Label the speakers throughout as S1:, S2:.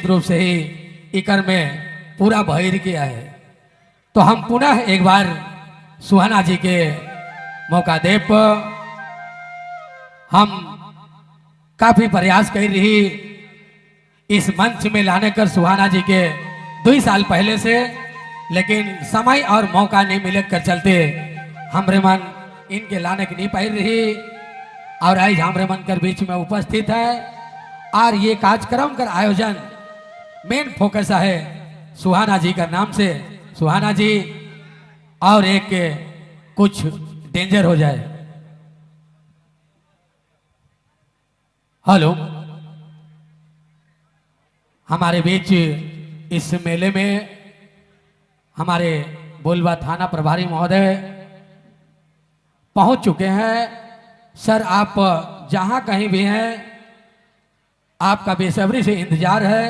S1: निश्चित रूप से ही इकर में पूरा भर गया है। तो हम पुनः एक बार सुहाना जी के मौका देव। हम काफी प्रयास कर रही इस मंच में लाने कर सुहाना जी के 2 साल पहले से, लेकिन समय और मौका नहीं मिले कर चलते हमरे मन इनके लाने के नहीं पाई रही और आज हमरे मन कर बीच में उपस्थित है। और ये कार्यक्रम का आयोजन मेन फोकस है सुहाना जी का नाम से। सुहाना जी और एक कुछ डेंजर हो जाए। हेलो, हमारे बीच इस मेले में हमारे बोलबा थाना प्रभारी महोदय पहुंच चुके हैं। सर आप जहां कहीं भी हैं, आपका बेसब्री से इंतजार है।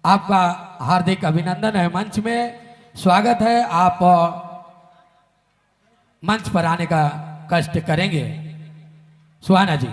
S1: आपका हार्दिक अभिनंदन है, मंच में स्वागत है। आप मंच पर आने का कष्ट करेंगे। सुहाना जी।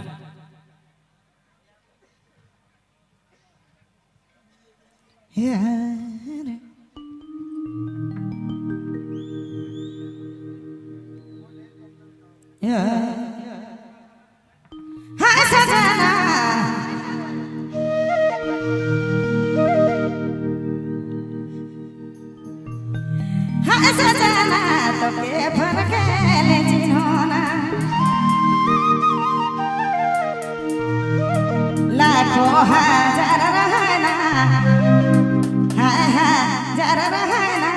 S2: लाखों हजार रहना, हजार रहना,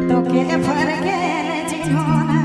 S2: तो के फरके चिन्होना।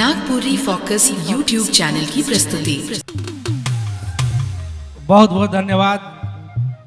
S3: Nagpuri focus YouTube channel की प्रस्तुति।
S4: बहुत बहुत धन्यवाद।